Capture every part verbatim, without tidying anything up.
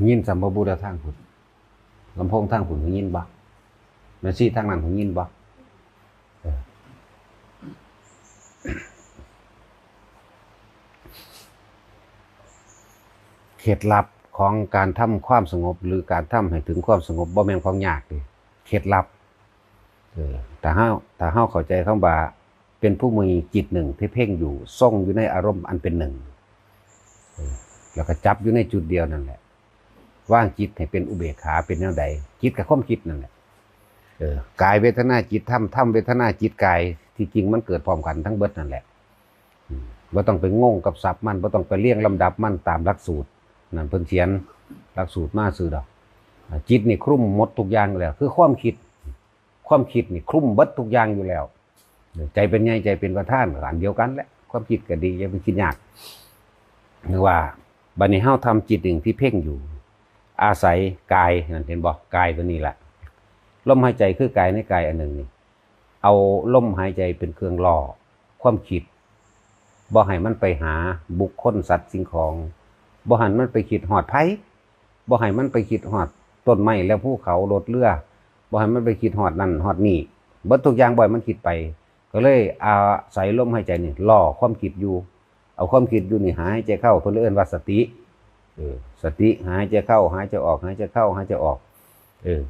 ยินสำบ่บูดาทางพุ้น ลำโพงทางพุ้นได้ยินบ่ แม่ชีทางนั้นได้ยินบ่ เออ เคล็ดลับของการทำความสงบ หรือการทำให้ถึงความสงบ บ่แม่นของยากเด้ เคล็ดลับ เออ ถ้าเฮา ถ้าเฮาเข้าใจคำว่า เป็นผู้มีจิตหนึ่งที่เพ่งอยู่ ทรงอยู่ในอารมณ์อันเป็นหนึ่ง เออ แล้วก็จับอยู่ในจุดเดียวนั่นแหละ วางจิตให้เป็นอุเบกขา เป็นแนวใด จิตกับความคิดนั่นแหละ เออ กายเวทนาจิตธรรม ธรรมเวทนาจิตกาย ที่จริงมันเกิดพร้อมกันทั้งเบิดนั่นแหละ อืม บ่ต้องไปงงกับศัพท์มัน บ่ต้องไปเรียงลำดับมันตามหลักสูตร นั่นเพิ่นเขียนหลักสูตรมาซื่อดอก อ่า จิตนี่คลุมหมดทุกอย่างแล้ว คือความคิด ความคิดนี่คลุมเบิดทุกอย่างอยู่แล้ว ใจเป็นใหญ่ ใจเป็นประธาน อันเดียวกันแหละ ความคิดก็ดี อย่าไปคิดยาก นึกว่า บัดนี้เฮาทำจิตหนึ่งที่เพ่งอยู่ อาศัยกาย นั่นเห็นบ่ กายตัวนี้แหละ ลมหายใจคือกายในกายอันหนึ่งนี่ เอาลมหายใจเป็นเครื่องล่อความคิด บ่ให้มันไปหาบุคคลสัตว์สิ่งของ บ่ให้มันไปคิดฮอดไผ บ่ให้มันไปคิดฮอดต้นไม้และภูเขา รถเรือ บ่ให้มันไปคิดฮอดนั่นฮอดนี่ เบิดทุกอย่างบ่ให้มันคิดไป ก็เลยอาศัยลมหายใจนี่ล่อความคิดอยู่ เอาความคิดอยู่นี่หายใจเข้า เพิ่นเลยเอิ้นว่าสติ เออ สติหายใจเข้า หายใจออก หายใจเข้า หายใจออก เออ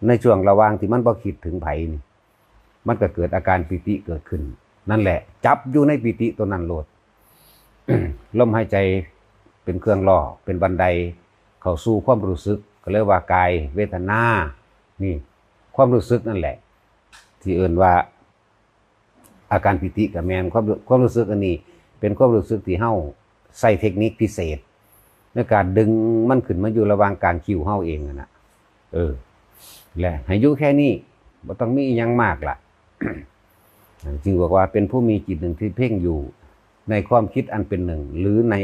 ในช่วงระหว่างที่มันบ่คิดถึงไผนี่ มันก็เกิดอาการปีติเกิดขึ้น นั่นแหละ จับอยู่ในปีติตัวนั้นโลด ลมหายใจเป็นเครื่องล่อ เป็นบันไดเข้าสู่ความรู้สึก ก็เรียกว่ากายเวทนา นี่ ความรู้สึกนั่นแหละ ที่เอิ้นว่า อาการปีติก็แม่น ความรู้ ความรู้สึกอันนี้ เป็นความรู้สึกที่เฮาใช้เทคนิคพิเศษ ในการดึงมันขึ้นมาอยู่ระหว่างกลางคิ้วเฮาเองนั่นน่ะ เออ และให้อยู่แค่นี้ บ่ต้องมีอิหยังมากละ จึงบอกว่าเป็นผู้มีจิตหนึ่งที่เพ่งอยู่ ในความคิดอันเป็นหนึ่ง หรือใน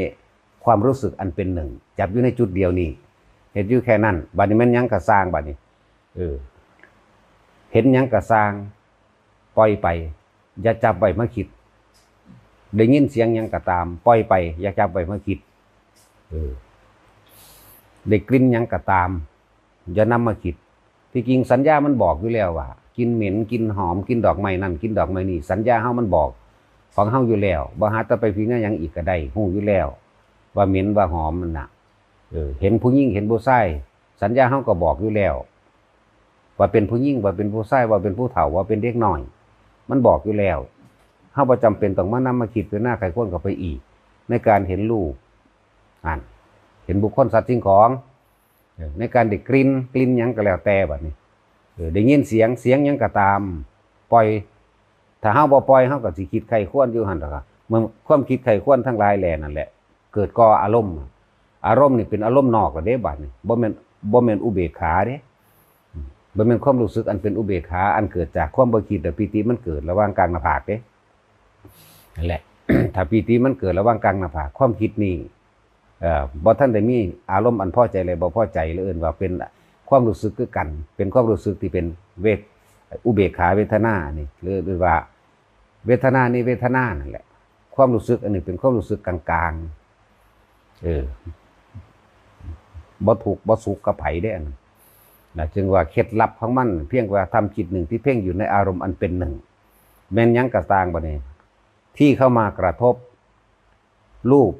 ความรู้สึกอันเป็นหนึ่ง จับอยู่ในจุดเดียวนี้ เฮ็ดอยู่แค่นั้น บัดนี้แม่นหยังก็ซ่างบัดนี้ เออ เห็นหยังก็ซ่าง ปล่อยไป อย่าจับไว้มาคิด ได้ยินเสียงหยังก็ตาม ปล่อยไป อย่าจับไว้มาคิด เออ ได้กลิ่นหยังก็ตาม อย่านำมาคิด ที่จริงสัญญามันบอกอยู่แล้วว่า กลิ่นเหม็น กลิ่นหอม กลิ่นดอกไม้นั่น กลิ่นดอกไม้นี่ สัญญาเฮามันบอกของเฮาอยู่แล้ว บ่หาแต่ไปพิจารณาหยังอีกก็ได้ ฮู้อยู่แล้ว ว่าเหม็น ว่าหอมนั่นน่ะ เออ เห็นผู้หญิง เห็นผู้ชาย สัญญาเฮาก็บอกอยู่แล้ว ว่าเป็นผู้หญิง ว่าเป็นผู้ชาย ว่าเป็นผู้เฒ่า ว่าเป็นเด็กน้อย มันบอกอยู่แล้ว เฮาบ่จำเป็นต้องมานำมาคิดพิจารณาไขควรเข้าไปอีก ในการเห็นรูป อัน เห็นบุคคลสัตว์สิ่งของ เออ ในการได้กลิ่น กลิ่นหยังก็แล้วแต่บัดนี้ เออ ได้ยินเสียง เสียงหยังก็ตาม ปล่อย ถ้าเฮาบ่ปล่อย เฮาก็สิคิดไขควรอยู่หั่นล่ะครับ เมื่อความคิดไขควรทั้งหลายแหล่นั่นแหละ เกิดก่ออารมณ์ อารมณ์นี่เป็นอารมณ์นอกแล้วเด้บัดนี้ บ่แม่น บ่แม่นอุเบกขาเด้ บ่แม่นความรู้สึกอันเป็นอุเบกขา อันเกิดจากความบ่คิด และปีติมันเกิดระหว่างกลางหน้าผากเด้ นั่นแหละ ถ้าปีติมันเกิดระหว่างกลางหน้าผาก ความคิดนี่ เอ่อ บ่ทันได้มีอารมณ์อันพอใจและบ่พอใจ หรือเอิ้นว่าเป็นความรู้สึกคือกัน เป็นความรู้สึกที่เป็นเวท อุเบกขาเวทนานี่ หรือเอิ้นว่า เวทนานี่เวทนานั่นแหละ ความรู้สึกอันนี้เป็นความรู้สึกกลางๆ เออ บ่ทุกข์บ่สุขกับไผเด้อันนั้นนะ จึงว่าเคล็ดลับของมัน เพียงว่าทำจิตหนึ่งที่เพ่งอยู่ในอารมณ์อันเป็นหนึ่ง แม่นหยังก็ตามบัดนี้ ที่เข้ามากระทบ รูป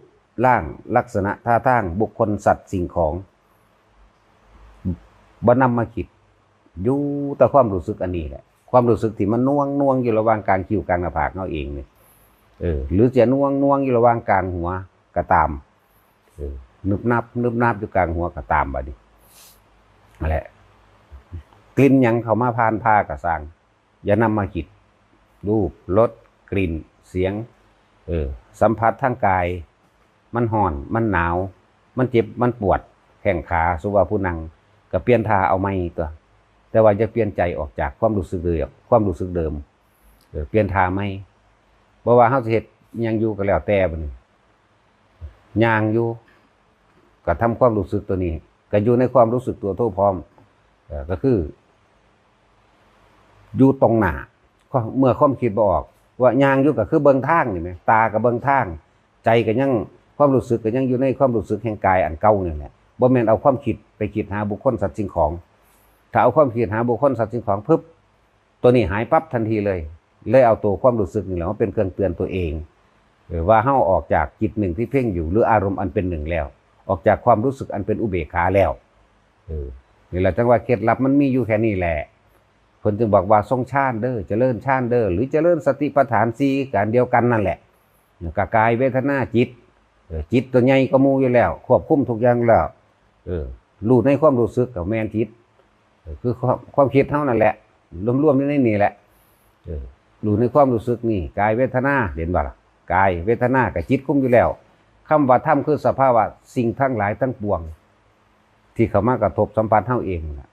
ร่างลักษณะท่าทางบุคคลสัตว์สิ่งของ บ่นำมาคิด อยู่แต่ความรู้สึกอันนี้แหละ ความรู้สึกที่มันน่วงน่วงอยู่ระหว่างกลางคิ้วกลางหน้าผากเฮาเองนี่ เออ หรือจะน่วงน่วงอยู่ระหว่างกลางหัวก็ตาม เออ นึบนับนึบนับอยู่กลางหัวก็ตามบัดนี้ นั่นแหละ กลิ่นหยังเข้ามาผ่านผ่าก็ซ่าง อย่านำมาคิด รูป รส กลิ่น เสียง เออ สัมผัสทางกาย มันร้อน มันหนาว มันเจ็บ มันปวด แข้งขา สมมุติว่าผู้นั่ง ก็เปลี่ยนท่าเอาใหม่ตั๊ว แต่ว่าอย่าเปลี่ยนใจออกจากความรู้สึกเดิม ความรู้สึกเดิม เออ เปลี่ยนท่าใหม่ บ่ว่าเฮาสิเฮ็ดอิหยังอยู่ก็แล้วแต่บัดนี้ ย่างอยู่ ก็ทำความรู้สึกตัวนี้ ก็อยู่ในความรู้สึกตัวทั่วพร้อม เอ่อ ก็คือ อยู่ตรงหน้า ก็เมื่อความคิดบ่ออก ว่าย่างอยู่ก็คือเบิ่งทางนี่แหม ตาก็เบิ่งทาง ใจก็ยัง ความรู้สึกก็ยังอยู่ในความรู้สึกแห่งกายอันเก่านี่แหละ บ่แม่นเอาความคิดไปคิดหาบุคคลสัตว์สิ่งของ ถ้าเอาความคิดหาบุคคลสัตว์สิ่งของปุ๊บ ตัวนี้หายปั๊บทันทีเลย เลยเอาตัวความรู้สึกนี่แหละมาเป็นเครื่องเตือนตัวเอง เออ ว่าเฮาออกจากจิตหนึ่งที่เพ่งอยู่ หรืออารมณ์อันเป็นหนึ่งแล้ว ออกจากความรู้สึกอันเป็นอุเบกขาแล้ว เออ นี่แหละจังว่าเคล็ดลับมันมีอยู่แค่นี้แหละ เพิ่นจึงบอกว่าทรงฌานเด้อ เจริญฌานเด้อ หรือเจริญสติปัฏฐานสี่ การเดียวกันนั่นแหละ กะกายเวทนาจิต เออ จิตตัวใหญ่ก็หมู่อยู่แล้ว ควบคุมทุกอย่างแล้ว เออ รู้ในความรู้สึกก็แม่นจิต เออ คือความ ความคิดเฮานั่นแหละ รวมๆอยู่ในนี่แหละ เออ รู้ในความรู้สึกนี่ กายเวทนา เห็นบ่ล่ะ กายเวทนากับจิตคุมอยู่แล้ว คำว่าธรรมคือสภาวะสิ่งทั้งหลายทั้งปวง ที่เข้ามากระทบสัมผัสเฮาเองนั่นล่ะ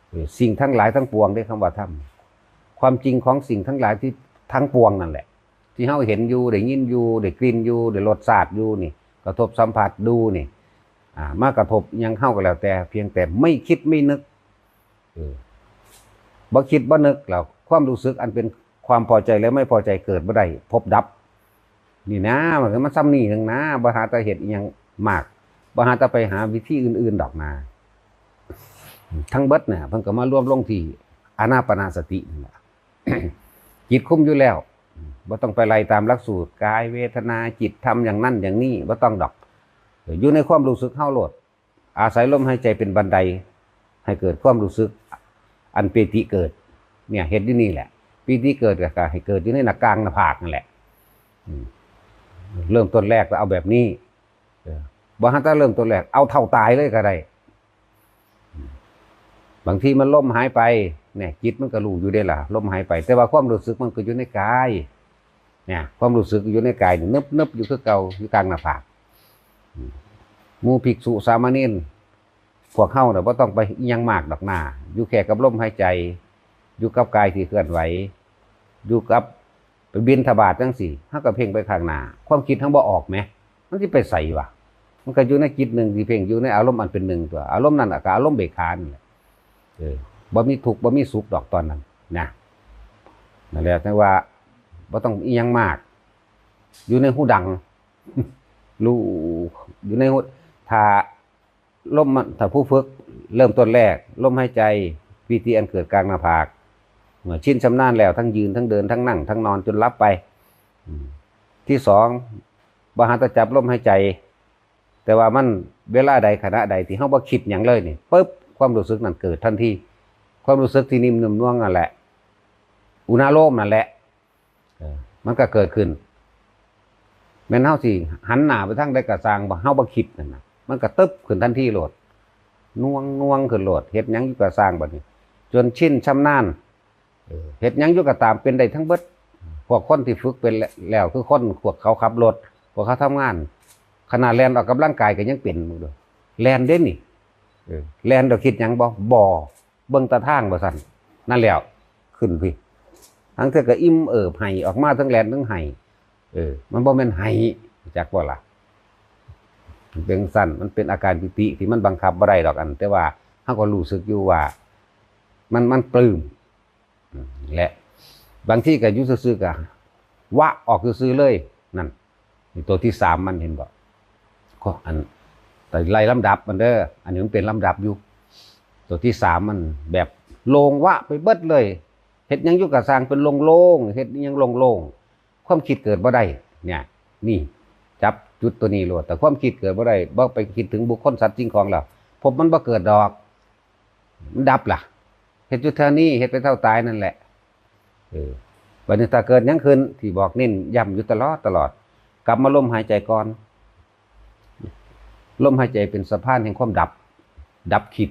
เออ สิ่งทั้งหลายทั้งปวงเด้ คำว่าธรรม ความจริงของสิ่งทั้งหลายที่ทั้งปวงนั่นแหละ ที่เฮาเห็นอยู่ ได้ยินอยู่ ได้กลิ่นอยู่ ได้รสชาติอยู่นี่ กระทบสัมผัสดูนี่ อ่า มากระทบหยังเฮาก็แล้วแต่ เพียงแต่ไม่คิดไม่นึก เออ บ่คิดบ่นึกแล้ว ความรู้สึกอันเป็นความพอใจและไม่พอใจเกิดบ่ได้ พบดับ นี่นะ มันก็มาซ้ำนี่หนึ่งนะ บ่หาแต่เฮ็ดอิหยังมาก บ่หาแต่ไปหาวิธีอื่นๆดอกนะ ทั้งเบิดเนี่ย เพิ่นก็มารวมลงที่อานาปานสตินั่นแหละ จิตคุมอยู่แล้ว บ่ต้องไปไล่ตามหลักสูตร กายเวทนาจิตธรรมอย่างนั้นอย่างนี้ บ่ต้องดอก เออ อยู่ในความรู้สึกเฮาโลด อาศัยลมหายใจเป็นบันได ให้เกิดความรู้สึก อันปีติเกิด เนี่ย เฮ็ดอยู่นี่แหละ ปีติเกิดก็ให้เกิดอยู่ในหน้ากลางหน้าผากนั่นแหละ อืม เริ่มต้นแรกก็เอาแบบนี้ เออ บ่หันแต่เริ่มต้นแรก เอาเท่าตายเลยก็ได้ อืม บางทีมันลมหายไป เนี่ย จิตมันก็รู้อยู่เด้ล่ะ ลมหายไป แต่ว่าความรู้สึกมันก็อยู่ในกาย เนี่ย ความรู้สึกอยู่ในกายนี่ นึบๆอยู่คือเก่า อยู่กลางหน้าผาก อืม หมู่ภิกษุสามเณร พวกเฮาน่ะบ่ต้องไปอิหยังมากดอกนา อยู่แค่กับลมหายใจ อยู่กับกายที่เคลื่อนไหว อยู่กับไปบิณฑบาตจังซี้ เฮาก็เพ่งไปข้างหน้า ความคิดเฮาบ่ออกแหม มันสิไปไสวะ มันก็อยู่ในจิตหนึ่งที่เพ่ง อยู่ในอารมณ์อันเป็นหนึ่งตัว อารมณ์นั่นน่ะก็อารมณ์เบกขานี่แหละ เออ บ่มีทุกข์บ่มีสุขดอกตอนนั้นนะ นั่นแหละ จังว่าบ่ต้องอิหยังมาก อยู่ในฮูดัง รู้ อยู่ในฮู ถ้าลมมัน ถ้าผู้ฝึกเริ่มต้นแรก ลมหายใจ ปีติอันเกิดกลางหน้าผาก เมื่อชินชำนาญแล้ว ทั้งยืน ทั้งเดิน ทั้งนั่ง ทั้งนอน จนหลับไป อืม ที่สอง บ่หันแต่จับลมหายใจ แต่ว่ามัน เวลาใด ขณะใดที่เฮาบ่คิดหยังเลยนี่ ปึ๊บ ความรู้สึกนั้นเกิดทันที ความรู้สึกที่นิ่มนุ่มนวลนั่นแหละ อุณาโลมนั่นแหละ เออ มันก็เกิดขึ้น แม่นเฮาสิหันหน้าไปทางใดก็ซ่าง บ่ เฮาบ่คิดนั่นน่ะ มันก็ตึ๊บขึ้นทันทีโลด นวงนวงขึ้นโลด เฮ็ดหยังอยู่ก็ซ่างบัดนี้ จนชินชำนาญ เออ เฮ็ดหยังอยู่ก็ตาม เป็นได้ทั้งเบิด พวกคนที่ฝึกเป็นแล้ว คือคนพวกเขาขับรถ พวกเขาทำงาน ขนาดแล่นออกกำลังกายก็ยังเป็น แล่นเด้นี่ เออ แล่นโดยคิดหยังบ่ บ่ เบิ่งตาทางว่าซั่น นั่นแล้ว ขึ้นพี้ ทั้งเทื่อก็อิ่มเอิบไห้ออกมา ทั้งแล่นทั้งไห้ เออ มันบ่แม่นไห้ จักบ่ล่ะ มันเป็นซั่น มันเป็นอาการปีติที่มันบังคับบ่ได้ดอกอัน แต่ว่าเฮาก็รู้สึกอยู่ว่า มัน มันปลื้ม อืม และบางทีก็อยู่ซื่อๆก็วะออกซื่อๆเลย นั่น นี่ตัวที่สามมัน เห็นบ่ ก็อัน แต่ไล่ลำดับมันเด้อ อันนี้มันเป็นลำดับอยู่ ตัวที่สามมันแบบโล่งวะไปเบิดเลย เฮ็ดหยังอยู่ก็ซ่างเป็นโล่งๆ เฮ็ดหยังโล่งๆ ความคิดเกิดบ่ได้ เนี่ย นี่ จับจุดตัวนี้โลด แต่ความคิดเกิดบ่ได้ บ่ไปคิดถึงบุคคลสัตว์สิ่งของแล้ว ภพมันบ่เกิดดอก มันดับล่ะ เฮ็ดอยู่เท่านี้ เฮ็ดไปเท่าตายนั่นแหละ เออ บัดนี้ถ้าเกิดหยังขึ้น ที่บอกเน้นย้ำอยู่ตลอดตลอด กลับมาลมหายใจก่อน ลมหายใจเป็นสะพานแห่งความดับ ดับคิด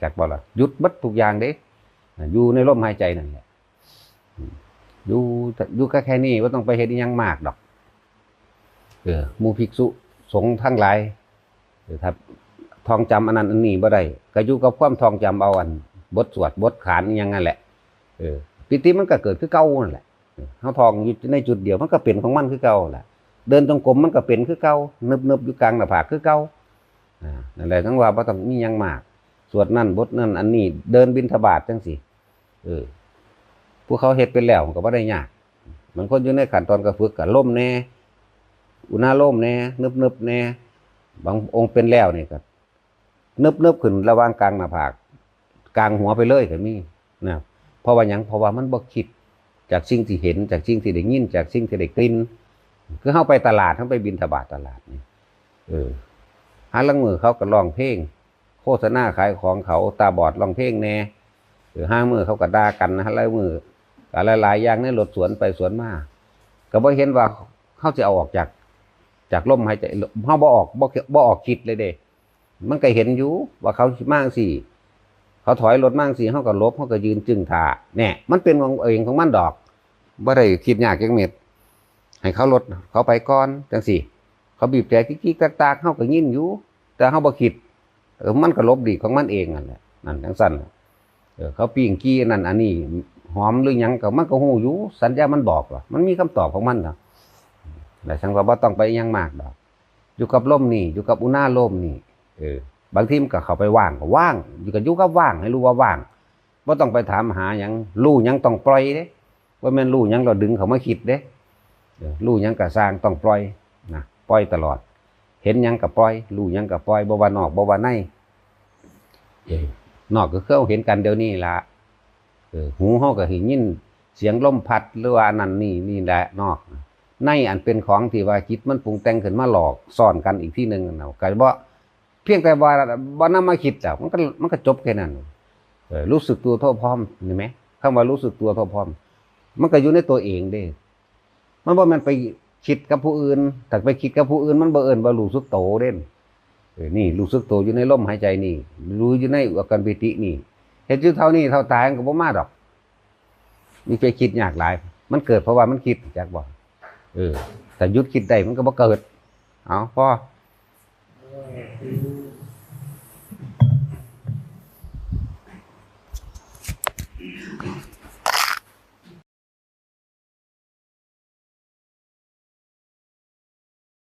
จักบ่ล่ะ หยุดเบิดทุกอย่างเด้ อยู่ในลมหายใจนั่นแหละ อยู่ อยู่ก็แค่นี้ บ่ต้องไปเฮ็ดอิหยังมากดอก เออ หมู่ภิกษุสงฆ์ทั้งหลาย เออ ถ้าท่องจำอันนั้นอันนี้บ่ได้ ก็อยู่กับความท่องจำเอาอันบทสวดบทขานอิหยังนั่นแหละ เออ ปีติมันก็เกิดคือเก่านั่นแหละ เออ เฮาท่องอยู่ในจุดเดียว มันก็เป็นของมันคือเก่าแหละ เดินจงกรมมันก็เป็นคือเก่า นึบๆอยู่กลางหน้าผากคือเก่า อ่า นั่นแหละ จั่งว่าบ่ต้องมีหยังมาก สวดนั่นบทนั่นอันนี้ เดินบิณฑบาตจั่งซี้ เออ ผู้เขาเฮ็ดเป็นแล้วมันก็บ่ได้ยาก บางคนอยู่ในขั้นตอนก็ฝึกก็ลมแหน่ อุณาโลมแหน่ นึบๆแหน่ บางองค์เป็นแล้วนี่ก็ เนิบๆขึ้นระหว่างกลางหน้าผาก กลางหัวไปเลยก็มีนะ เพราะว่าหยัง เพราะว่ามันบ่คิด จากสิ่งที่เห็น จากสิ่งที่ได้ยิน จากสิ่งที่ได้กลิ่น คือเฮาไปตลาด เฮาไปบิณฑบาตตลาดนี่ เออ หาลางมื้อเขาก็ร้องเพลง โฆษณาขายของเขา ตาบอดร้องเพลงแหน่ เออ หามื้อเขาก็ด่ากันนะ หาลางมื้อก็หลายๆอย่างในรถสวนไปสวนมา ก็บ่เห็นว่าเฮาสิเอาออกจาก จากลมหายใจ เฮาบ่ออก บ่ บ่ออกคิดเลยเด้ มันก็เห็นอยู่ว่าเขามาจั่งซี้ เขาถอยรถมาจั่งซี้ เฮาก็หลบ เฮาก็ยืนจึ้งท่า แหน่ มันเป็นของเองของมันดอก บ่ได้คิดยากจักเม็ด ให้เขารถเขาไปก่อนจั่งซี้ เขาบีบแตรติ๊กๆตักๆ เฮาก็ยินอยู่ แต่เฮาบ่คิด เออ มันก็หลบหลีกของมันเองนั่นแหละ นั่นจั่งซั้นน่ะ เออ เขาปิ้งกี้นั่นอันนี้ หอมหรือหยังก็มันก็ฮู้อยู่ สัญญามันบอกว่า มันมีคำตอบของมันนะ แต่ฉันว่าบ่ต้องไปอิหยังมากดอก อยู่กับลมนี่ อยู่กับอุณาโลมนี่ เออ บางทีมันก็เข้าไปว่าง ก็ว่าง อยู่กับ อยู่กับว่าง ให้รู้ว่าว่าง บ่ต้องไปถามหาหยัง รู้หยังต้องปล่อยเด้ บ่แม่นรู้หยังแล้วดึงเข้ามาคิดเด้ เออ รู้หยังก็ซ่าง ต้องปล่อยนะ ปล่อยตลอด เห็นหยังก็ปล่อย รู้หยังก็ปล่อย บ่ว่านอก บ่ว่าใน เออ นอกก็คือเฮาเห็นกันเดี๋ยวนี้ล่ะ เออ หูเฮาก็ได้ยินเสียงลมพัด หรือว่าอันนั้นนี่ นี่แหละนอก ในอันเป็นของที่ว่าจิตมันปรุงแต่งขึ้นมาหลอกซ่อนกันอีกทีหนึ่งนั่นน่ะ ก็บ่ เพียงแต่ว่าบ่นำมาคิดแล้ว มันก็ มันก็จบแค่นั้น เออ รู้สึกตัวทั่วพร้อม เห็นไหม คำว่ารู้สึกตัวทั่วพร้อม มันก็อยู่ในตัวเองเด้ มันบ่แม่นไปคิดกับผู้อื่น ถ้าไปคิดกับผู้อื่น มันบ่เอิ้นว่ารู้สึกโตเด้ เออ นี่รู้สึกโตอยู่ในลมหายใจนี่ รู้อยู่ในอุปกรณ์ปิตินี่ เฮ็ดอยู่เท่านี้เท่าตายมันก็บ่มาดอก มีไปคิดยากหลาย มันเกิดเพราะว่ามันคิด จักบ่ เออ ถ้าหยุดคิดได้มันก็บ่เกิด เอา พอ